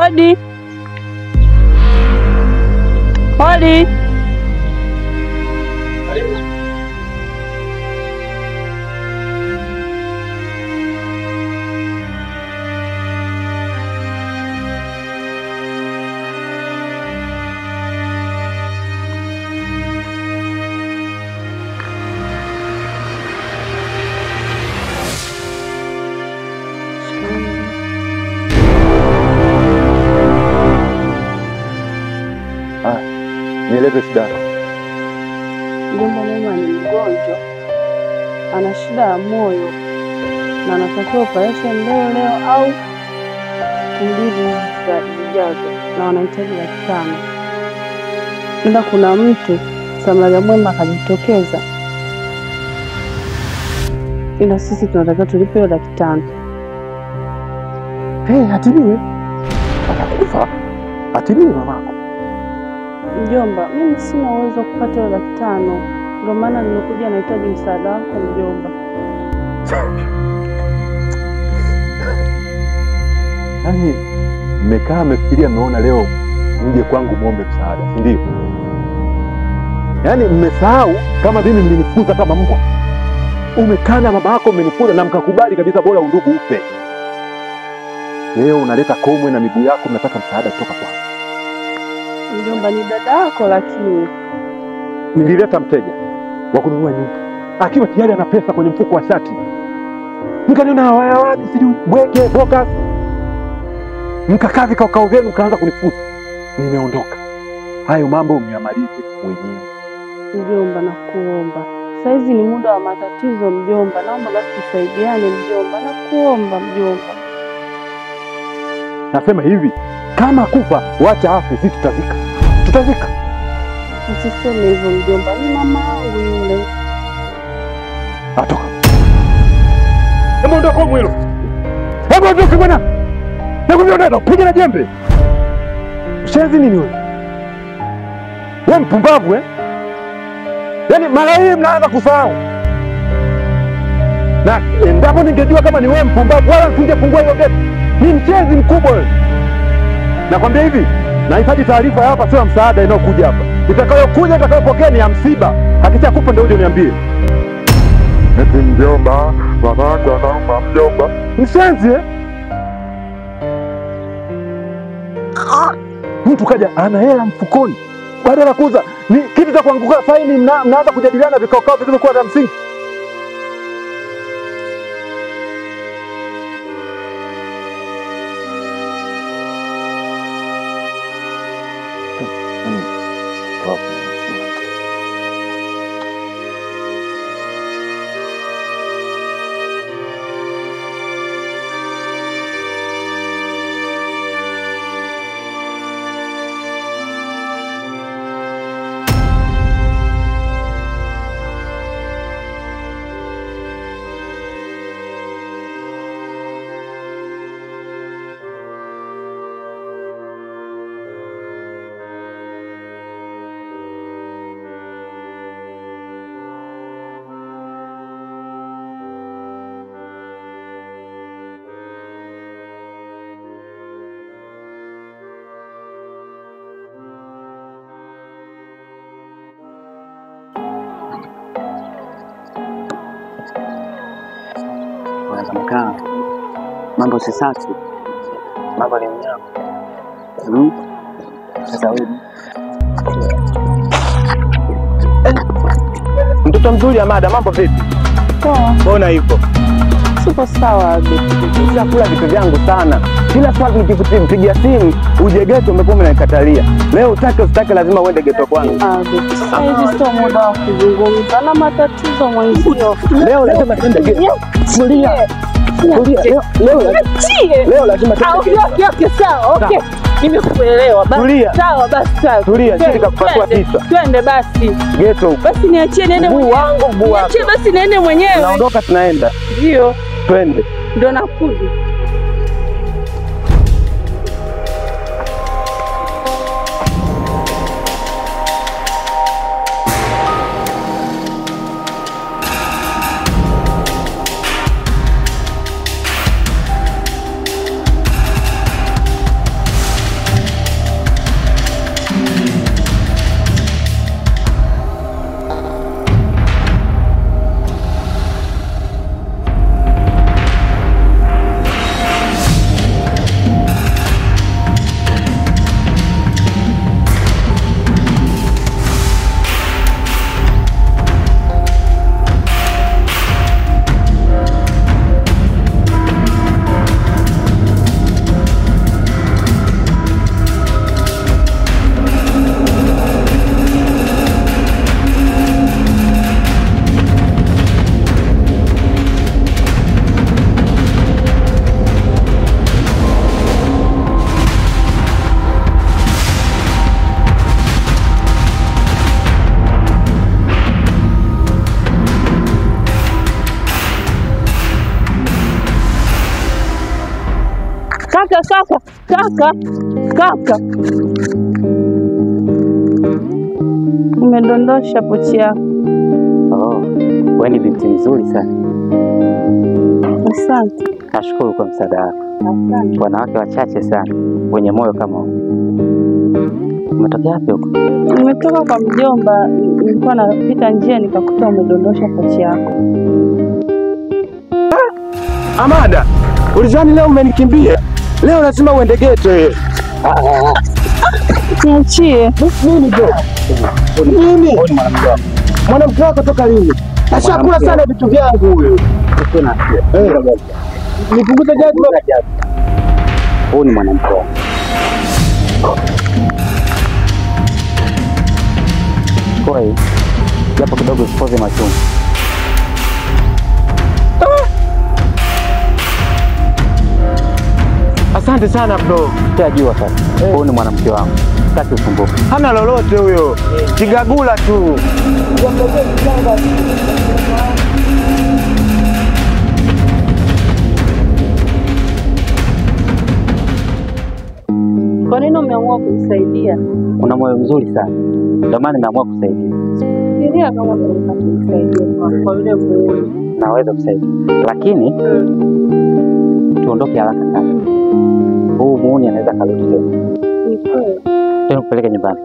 Hodi. Hodi. Nieleze shida. Mjomba, mama ni mgonjwa, ana shida ya moyo na anatakiwa operation leo leo au siku mbili zijazo, na wanahitaji 500,000. Ila kuna mtu Samaria mwema akajitokeza, ila sisi tunatakiwa tulipe hiyo 500,000. Hey, atibiwe. Atakufa. Atibiwe mamako. Mjomba, mimi sina uwezo wa kupata hiyo 500,000. Ndio maana nimekuja, nahitaji msaada wako mjomba. Yaani mmekaa mmefikiria, mmeona leo mje kwangu muombe msaada, si ndio? Yaani mmesahau kama mimi mlinifukuza kama mbwa. Umekaa na baba yako mmenifukuza na mkakubali kabisa bora undugu ufe. Leo unaleta komwe na miguu yako, mnataka msaada kutoka kwangu. Mjomba, ni dada yako, lakini nilileta mteja wa kununua nyumba akiwa tayari ana pesa kwenye mfuko wa shati. Nikaniona hawayawani, sijui bweke focus. Mkakaa vikao vyenu mkaanza kunifuta. Nimeondoka. Hayo mambo myamalize wenyewe. Mjomba, nakuomba. Saizi ni muda wa matatizo mjomba. Naomba basi tusaidiane mjomba. Nakuomba mjomba. Nasema hivi, kama kufa wacha afe, sisi tutazika. Tutazika. Usiseme hivyo mjomba, ni mama yangu yule. Atoka. Hebu ondoka mwilo. Hebu ondoka bwana. Nakwambia ondoka, piga na jembe. Ushenzi nini wewe? Wewe mpumbavu eh? Yaani mara hii mnaanza kusahau. Na endapo ningejua kama ni wewe mpumbavu wala nisingefungua hiyo geti. Ni mchezi mkubwa wewe. Nakwambia hivi, nahitaji taarifa hapa, sio msaada inayokuja hapa. Itakayokuja itakayopokea ni ya msiba. Hakishakupa ndio uje uniambie. Eti mjomba, babangu anaomba mjomba. Mshenzi eh? Mtu kaja ana hela mfukoni. Badala kuuza ni kitu cha kuanguka faini, mnaanza kujadiliana vikao kao visivyokuwa vya msingi. Mkaa. Mambo si safi. Mambo ni mnyama. Sasa wewe mtoto mzuri Amada, mambo vipi? Poa. Mbona hivyo? Siko sawa bibi. Kula vitu vyangu sana. Kila swali nikikupigia simu uje geto umekuwa unanikatalia. Leo utake usitake lazima uende geto kwangu. Bibi, sasa hivi sio muda wa kuzungumza na matatizo mwenzio. Leo lazima tuende geto. Tulia. Tulia. Leo lazima tuende geto. Okay, okay, sawa. Okay. Nimekuelewa. Basi sawa, basi sawa. Tulia, sisi tukakupasua kichwa. Twende basi. Geto huko. Basi niachie niende mwenyewe. Mguu wangu, mguu wako. Niachie basi niende mwenyewe. Naondoka tunaenda. Ndio. Twende. Ndio nakuja. Kaka, kaka, kaka, kaka. Umedondosha pochi yako. Oh, wewe ni binti mzuri sana. Asante. Nashukuru kwa msaada wako. Asante. Wanawake wachache sana wenye moyo kama huu. Umetokea wapi huko? Nimetoka kwa mjomba, nilikuwa napita njia nikakuta umedondosha pochi yako. Amada, ulizani leo umenikimbia? Leo lazima uende geto. Niachie. Nini bro? Nini? Mwanamke wako toka lini? Ashakula sana vitu vyangu huyu. Nipunguze jazba. Huyu ni mwanamke wangu. Kwa hiyo japo kidogo usipoze machungu. Asante sana bro. Utajua sasa. Huyu ni mwanamke wangu. Sitaki usumbufu. Hana lolote huyo. Kigagula tu. Kwa nini umeamua kunisaidia? Una moyo mzuri sana. Ndio maana nimeamua kusaidia. Fikiria kama unaweza kunisaidia kwa yule muuni. Naweza kusaidia. Lakini tuondoke haraka sana. Huu muuni anaweza karudi tena. Ni kweli. Tena kupeleka nyumbani.